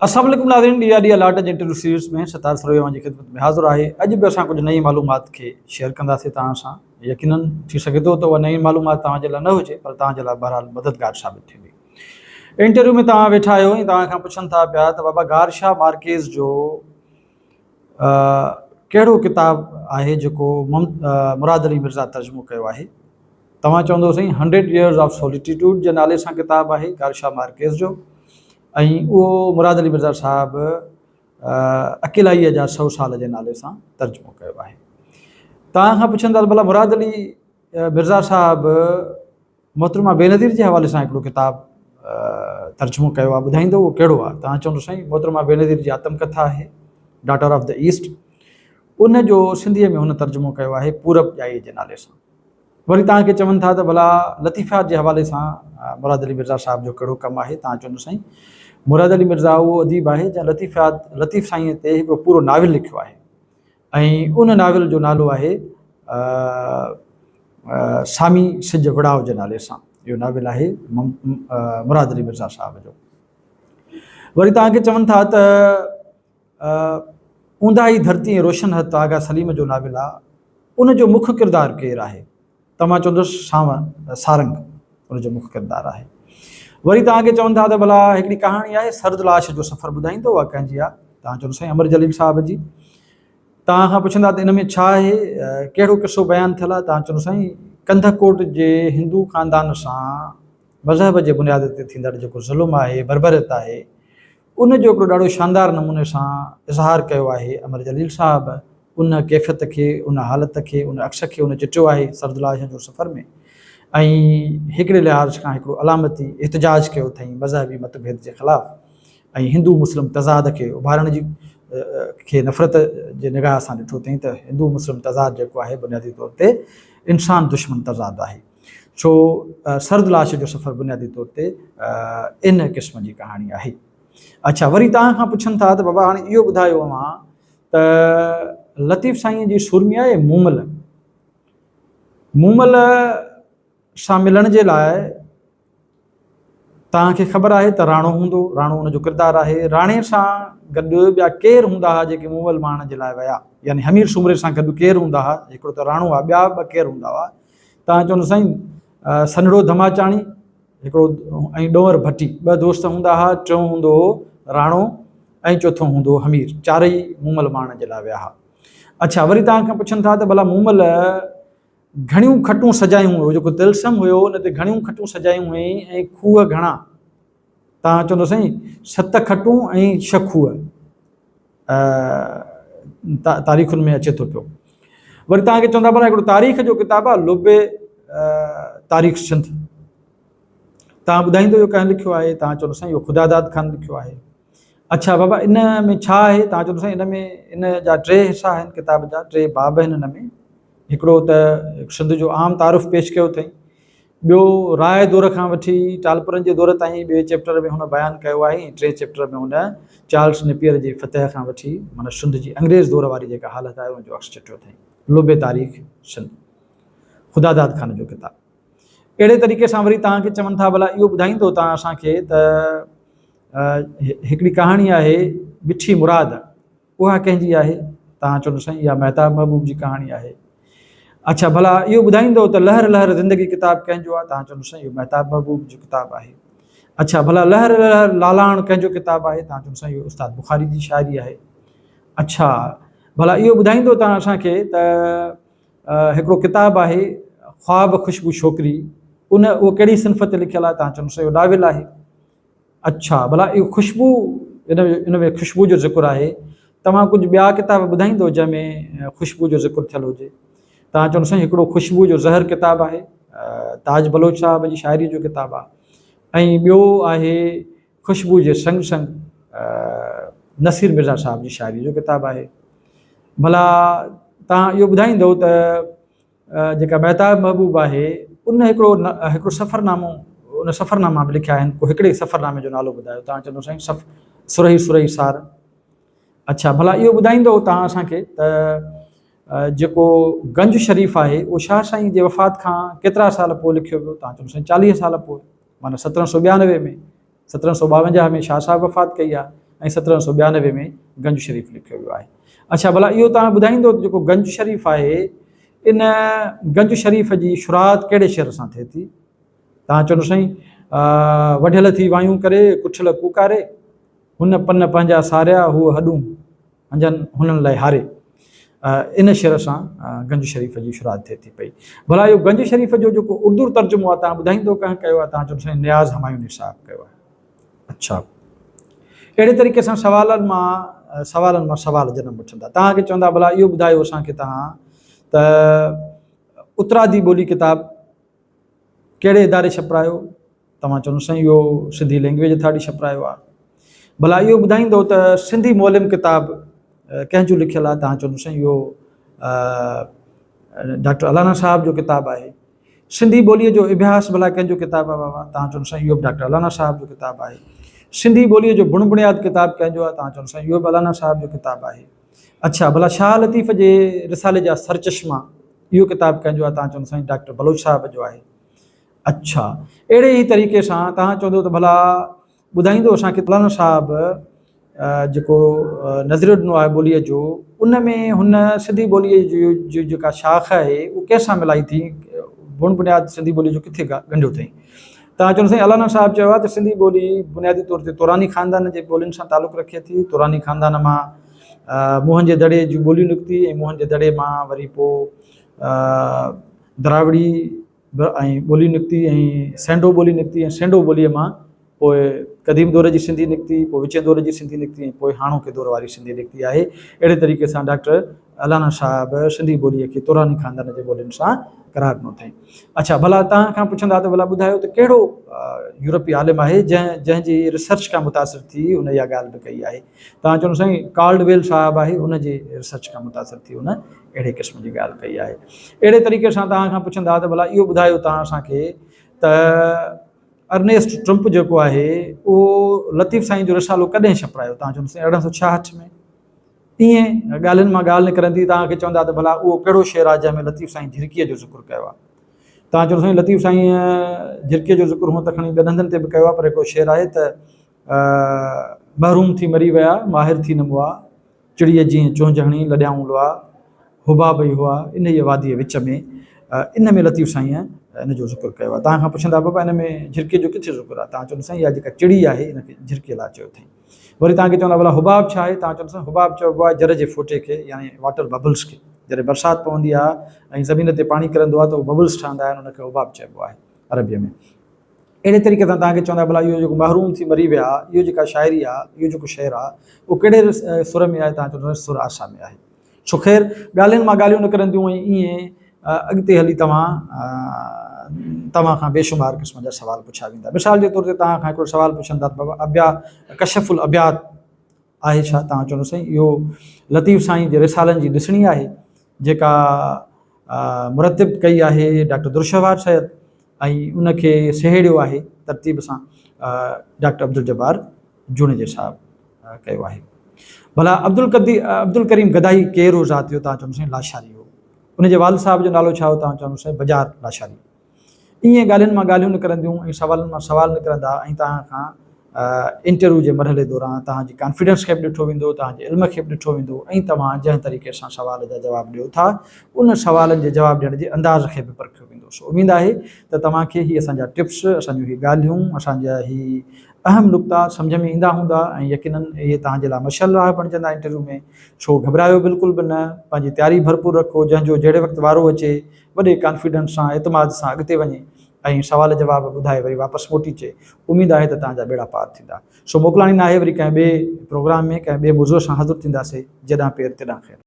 السلام عليڪم ناظرين ڊي آر ڊي الاٽ جي انٽرويو سيريز ۾ ستار سروي اوهان جي خدمت ۾ حاضر آهي اڄ به اسان ڪجهه نئين معلومات کي شيئر ڪنداسين توهان سان يقينن ٿي سگهي ٿو ته اها نئين معلومات توهان جي لاء نه هجي پر توهان جي لاء بهرحال مددگار ثابت ٿيندي انٽرويو ۾ توهان ويٺا آهيو ۽ توهان کان پڇن ٿا پيا ته بابا گارشا مارڪيز جو ڪهڙو ڪتاب آهي جيڪو مراد علي مرزا ترجمو ڪيو آهي توهان چوندو سائين هنڊريڊ ايئرز آف سوليٽيٽيوڊ جي نالي سان ڪتاب آهي گارشا مارڪيز جو ۽ اهو مراد علي مرزا صاحب اڪيلائيء جا سو سال جي نالي سان ترجمو ڪيو آهي. توهان کان پڇن ٿا ته ڀلا مراد علي مرزا صاحب محترمه بينظير جي حوالي سان هڪڙو ڪتاب ترجمو ڪيو آهي ٻڌائيندو اهو ڪهڙو آهي؟ توهان چوندو سائين محترمه بينظير جي آتم ڪٿا آهي ڊاٽر آف the east ان جو سنڌيء ۾ هن ترجمو ڪيو آهي پورب ڄائي جي نالي سان. وري توهان کي چون ٿا ته ڀلا لطيفيات جي حوالي سان مراد علي مرزا صاحب جو ڪهڙو ڪم آهي؟ توهان چوندو سائين مراد علي مرزا اهو اديب آهي جنهن لطيفيات لطيف سائينء تي هڪڙو پورو ناول لکيو آهي ۽ ان ناول جو نالو آهي سامي سج وڙاء جي نالي سان اهو ناول آهي مراد علي مرزا صاحب جو. وري توهان کي چون ٿا ته اونداهي ڌرتي ۽ روشن هٿ آغا سليم جو ناول آ، ان جو مک ڪردار ڪير آهي؟ ته مان چوندس سانوڻ سارنگ ان جو مک ڪردار آهي. وري توهان کي چون ٿا ته ڀلا هڪڙي ڪهاڻي آهي سرد لاش جو سفر ٻڌائيندو اها ڪنهن جي آ؟ توهان چوندو سائين امر جليل صاحب جي. توهان کان پڇندا ته ان ۾ ڇا آهي، ڪهڙو قصو بيان ٿيل آ؟ توهان چوندو سائين ڪنڌڪوٽ جي هندو خاندان سان مذهب جي بنياد تي ٿيندڙ جيڪو ظلم آهي، بربريت آهي، ان جو هڪڙو ڏاڍو شاندار نموني سان اظهار ڪيو آهي امر جليل صاحب ان ڪيفيت کي، ان حالت کي، ان عڪس کي ان چٽيو آهي سرد لاش جو سفر ۾ ۽ هڪڙي لحاظ کان هڪڙو علامتي احتجاج ڪيو اٿئين مذهبي مت ڀيد جي خلاف ۽ هندو مسلم تضاد کي اڀارڻ جي کي نفرت جي نگاهه سان ڏٺو اٿئين ته هندو مسلم تضاد جيڪو آهي بنيادي طور تي انسان دشمن تضاد آهي. سو سرد لاش جو سفر بنيادي طور تي ان قسم جي ڪهاڻي آهي. اڇا وري توهان کان پڇن ٿا ته بابا هاڻي اهو ٻڌايو اوهان ته لطيف سائينء جي سورمي آهي مومل، مومل سان ملڻ جي لاء توهان کي خبر آهي ته راڻو هوندو، راڻو ان جو ڪردار آهي، راڻي سان گڏ ٻيا ڪير هوندا ها جيڪي مومل ماڻڻ جي لاء ويا، يعني حمير سومري سان گڏ ڪير هوندا ها، هڪڙو ته راڻو آهي، ٻيا ٻه ڪير هوندا هئا؟ توهان چوندو سائين سنهڙو ڌماچاڻي هڪڙو ۽ ڏونئر ڀٽي ٻه دوست هوندا ها، ٽيون هوندو هو راڻو ۽ چوٿون هوندو هو حمير، چارئي مومل ماڻڻ جي لاء ويا ها. اڇا وري توهان کان پڇن ٿا ته ڀلا مومل گهڻيون کٽون سجايون هيو، جيڪو طلسم هيو ان تي گهڻيون کٽون سجايون هئائين ۽ کوهه گهڻا؟ توهان چوندو سائين ست کٽون ۽ ڇهه کوهه تاريخن ۾ اچي ٿو پيو. وري توهان کي چوندا ڀلا هڪڙو تاريخ جو ڪتاب آهي لب تاريخ سنڌ توهان ٻڌائيندو اهو ڪنهن لکيو آهي؟ توهان چوندو سائين اهو خدا داد خان لکيو آهي. اڇا بابا ان ۾ ڇا آهي؟ توهان چوندو سائين ان ۾ ان جا ٽي حصا آهن ڪتاب جا ٽي باب آهن ان ۾ هڪڙو ته سنڌ جو عام تعارف پيش ڪيو اٿئين، ٻيو راء دور کان وٺي ٽالپرن جي دور تائين ٻئي چيپٽر ۾ هن بيان ڪيو آهي ۽ ٽئين چيپٽر ۾ هن چارلس نيپيئر جي فتح کان وٺي معنيٰ سنڌ جي انگريز دور واري جيڪا حالت آهي ان جو عڪس چٽيو اٿئين. لب تاريخ سنڌ خداداد خان جو ڪتاب. اهڙي طريقي سان وري توهان کي چون ٿا ڀلا اهو ٻڌائيندو توهان اسان کي ته هڪڙي ڪهاڻي آهي مٺي مراد اها ڪنهن جي آهي؟ توهان چوندو سائين اها مهتاب محبوب جي ڪهاڻي آهي. اڇا ڀلا اهو ٻڌائيندو ته لهر لهر زندگي ڪتاب ڪنهن جو آهي؟ توهان چوندو سائين اهو مهتاب محبوب جو ڪتاب آهي. اڇا ڀلا لهر لهر لالاڻ ڪنهن جو ڪتاب آهي؟ توهان چوندو سائين اهو استاد بخاري جي شاعري آهي. اڇا ڀلا اهو ٻڌائيندو توهان اسان کي ته هڪڙو ڪتاب آهي خواب خوشبو ڇوڪري ان اهو ڪهڙي صنف تي لکيل آهي؟ توهان چوندو سائين اهو ناول آهي. اڇا ڀلا اهو خوشبو ان ان ۾ خوشبو جو ذڪر آهي توهان ڪجهه ٻيا ڪتاب ٻڌائيندو جنهن ۾ خوشبو جو ذڪر ٿيل هجي توهان چوندو سائين هڪڙو خوشبو جو زهر ڪتاب آهي تاج بلوچ صاحب جي شاعري جو ڪتاب آهي ۽ ٻيو آهي خوشبو جي سنگ سنگ نصير مرزا صاحب جي شاعري جو ڪتاب آهي ڀلا توهان اهو ٻڌائيندو ته جيڪا مهتاب محبوب آهي ان هڪڙو هڪڙو سفرنامو ان سفرناما به لکيا آهن ڪو هڪڙي سفرنامي جو نالو ٻڌايو توهان چوندو سائين سف سرهي سرهي سار اڇا ڀلا اهو ٻڌائيندو توهان اسان کي ته جيڪو گنج شريف آهي اهو شاهه سائين جي وفات کان ڪيترا سال پوء لکيو ويو توهان چوندو سائين 40 سال پوء معنيٰ 1792 ۾ 1752 ۾ شاهه صاحب وفات ڪئي آهي ۽ 1792 ۾ گنج شريف لکيو ويو آهي. اڇا ڀلا اهو توهان ٻڌائيندو ته جيڪو گنج شريف آهي ان گنج شريف جي شروعات ڪهڙي شعر سان ٿئي ٿي؟ توهان چوندو سائين وڍيل ٿي وايون ڪري، ڪٺل ڪوڪاري، هن پن پنهنجا ساريا، هوء هڏون هنجن هنن لاء هاري. ان شعر سان گنج شريف جي شروعات ٿئي ٿي پئي. ڀلا اهو گنج شريف جو جيڪو اردو ترجمو آهي توهان ٻڌائيندو ڪنهن ڪيو آهي؟ توهان چوندو سائين نياز همايوني صاحب ڪيو آهي. اڇا اهڙي طريقي سان سوالن مان سوالن مان سوال جنم وٺندا. توهان کي چوندا ڀلا اهو ٻڌايو اسان کي توهان ته اترادي ٻولي ڪتاب ڪهڙي اداري ڇپرايو؟ توهان چوندو سائين اهو سنڌي لينگويج اٿارٽي ڇپرايو آهي. ڀلا اهو ٻڌائيندو ته سنڌي معلم ڪتاب ڪنهن جو لکيل آهي؟ توهان چوندو سائين اهو ڊاڪٽر الانا صاحب جو ڪتاب آهي. سنڌي ٻوليء جو اڀياس ڀلا ڪنهن جو ڪتاب آهي بابا؟ توهان چوندو سائين اهو به ڊاڪٽر الانا صاحب جو ڪتاب آهي. سنڌي ٻوليء جو بڻ بڻياد ڪتاب ڪنهن جو آهي؟ توهان چوندو سائين اهو به الانا صاحب جو ڪتاب آهي. اڇا ڀلا شاهه لطيف جي رسالي جا سرچشما اهو ڪتاب ڪنهن جو آهي؟ توهان چوندو سائين ڊاڪٽر بلوچ صاحب جو آهي. اڇا اهڙي ئي طريقي سان توهان چوندو ته ڀلا ٻڌائيندو اسان کي مولانا صاحب جيڪو نظريو ڏنو آهي ٻوليء جو ان ۾ هن سنڌي ٻوليء جي جيڪا شاخ آهي اهو ڪنهن سان ملائي ٿي بڻ بنياد سنڌي ٻوليء جو ڪٿي ڳنڍيو اٿئي توهان چوندو سائين الانا صاحب چيو آهي ته سنڌي ٻولي بنيادي طور تي توراني خاندان جي ٻولين سان تعلق رکي ٿي توراني خاندان مان موهن جي دڙي جون ٻوليون نڪتي ۽ موهن جي دڙي مان وري پوء دراوڙي به ۽ ٻولي نڪتي ۽ سينڊو ٻولي نڪتي ۽ سينڊو ٻوليء مان پوء قديم دور جي سنڌي نڪتي، پوء وچين دور جي سنڌي نڪتي ۽ پوء هاڻوڪي دور واري سنڌي نڪتي آهي. اهڙي طريقي سان ڊاڪٽر الانا صاحب سنڌي ٻوليء کي توراني خاندان جي ٻولين سان قرار ڏنو اٿائين. اڇا ڀلا توهان کان پڇندا ته ڀلا ٻڌايو ته ڪهڙو يورپي عالم آهي جنهن جنهن جي ريسرچ کان متاثر ٿي هن اها ڳالهه به ڪئي آهي. توهان چوندو سائين ڪالڊ ويل صاحب آهي ان جي ريسرچ کان متاثر ٿي هن اهڙي قسم جي ڳالهه ڪئي آهي. اهڙي طريقي سان توهان کان پڇندا ته ڀلا اهو ٻڌايو توهان اسان کي ته ارنيسٽ ٽرمپ جيڪو آهي اهو لطيف سائين جو رسالو ڪڏهن ڇپرايو؟ توهان چوندو سائين 1866 ۾. ائين ڳالهين مان ڳالهه نڪرندي توهان کي چوندا ته ڀلا اهو ڪهڙو شعر آهي جنهن ۾ لطيف سائين جھرڪيء جو ذڪر ڪيو آهي؟ توهان چوندو سائين لطيف سائين جھرڪيء جو ذڪر هونء ته کڻي ٻين هنڌن تي به ڪيو آهي پر هڪڙو شعر آهي ته محروم ٿي مري ويا ماهر ٿي نه مئا چڙيء جيئن چونج هڻي لڏيائون لئا، حباب ئي هئا، انهيء واديء وچ ۾. ان ۾ لطيف سائينء ان جو ذڪر ڪيو آهي. توهان کان پڇندا، بابا ان ۾ جھرڪيء جو ڪٿي ذڪر آهي؟ توهان چوندو، سائين اها جيڪا چڙي آهي، ان کي جھرڪيء لاء چيو اٿئين. وري توهان کي چوندا، ڀلا حباب ڇا آهي؟ توهان چوندو، سائين حباب چئبو آهي جر جي ڦوٽي کي، يعني واٽر ببلز کي. جڏهن برسات پوندي آهي ۽ زمين تي پاڻي ڪرندو آهي ته اهي ببلز ٺهندا آهن، ان کي حباب چئبو آهي عربيء ۾. اهڙي طريقي سان توهان کي چوندا ڀلا اهو جيڪو محروم ٿي مري ويا اهو جيڪا شاعري آ اهو جيڪو شعر آ اهو ڪهڙي سر ۾ آهي توهان چوندا سر آسا ۾ آهي سو خير ڳالهين مان ڳالهيون نڪرنديون ۽ ائين اڳتي هلي توهان توهان کان بيشمار قسم جا سوال پڇيا ويندا مثال جي طور تي توهان کان هڪڙو سوال پڇندا ته بابا ابيا ڪشف الابيات آهي ڇا؟ توهان چوندو سائين اهو لطيف سائين جي رسالن جي ڏسڻي آهي جيڪا مرتب ڪئي آهي ڊاڪٽر درشهوار سيد ۽ ان کي سهيڙيو آهي ترتيب سان ڊاڪٽر عبدالجبار جوڻيجي صاحب ڪيو آهي. ڀلا عبدالقدي عبدالڪريم گدائي ڪير هو ذات جو؟ توهان چوندو سائين لاشاري هو. ان جي والد صاحب جو نالو ڇا هو؟ توهان چوندو سائين بجار لاشاري. ائين ڳالهين مان ڳالهيون نڪرنديون ۽ سوالن مان سوال نڪرندا ۽ توهان کان انٽرويو جي مرحلي دوران توهان جي ڪانفيڊنس کي به ڏٺو ويندو، توهان جي علم کي به ڏٺو ويندو ۽ توهان جنهن طريقي سان سوال جا جواب ڏيو ٿا ان سوالن جي جواب ڏيڻ جي انداز کي به پرکيو ويندو. سو اميد آهي ته توهان کي هي اسان جا ٽپس، اسان جون هي ڳالهيون، اسان جا هي اهم نقطا سمجهه ۾ ايندا هوندا ۽ يقينن اهي توهان جي لاء مشعل راهه بڻجندا انٽرويو ۾. سو گهٻرايو بلڪل به نه، پنهنجي تياري ڀرپور رکو، جنهن جو جهڙي وقت وارو اچي وڏي ڪانفيڊنس سان اعتماد سان اڳتي وڃي ۽ سوال جواب ٻڌائي وري واپس موٽي اچي. اميد آهي ته توهان جا ٻيڙا پار ٿيندا. سو موڪلاڻي ناهي وري ڪنهن ٻئي پروگرام ۾ ڪنهن ٻئي موضوع سان حاضر ٿينداسي. جيڏانهن پير تيڏانهن خير.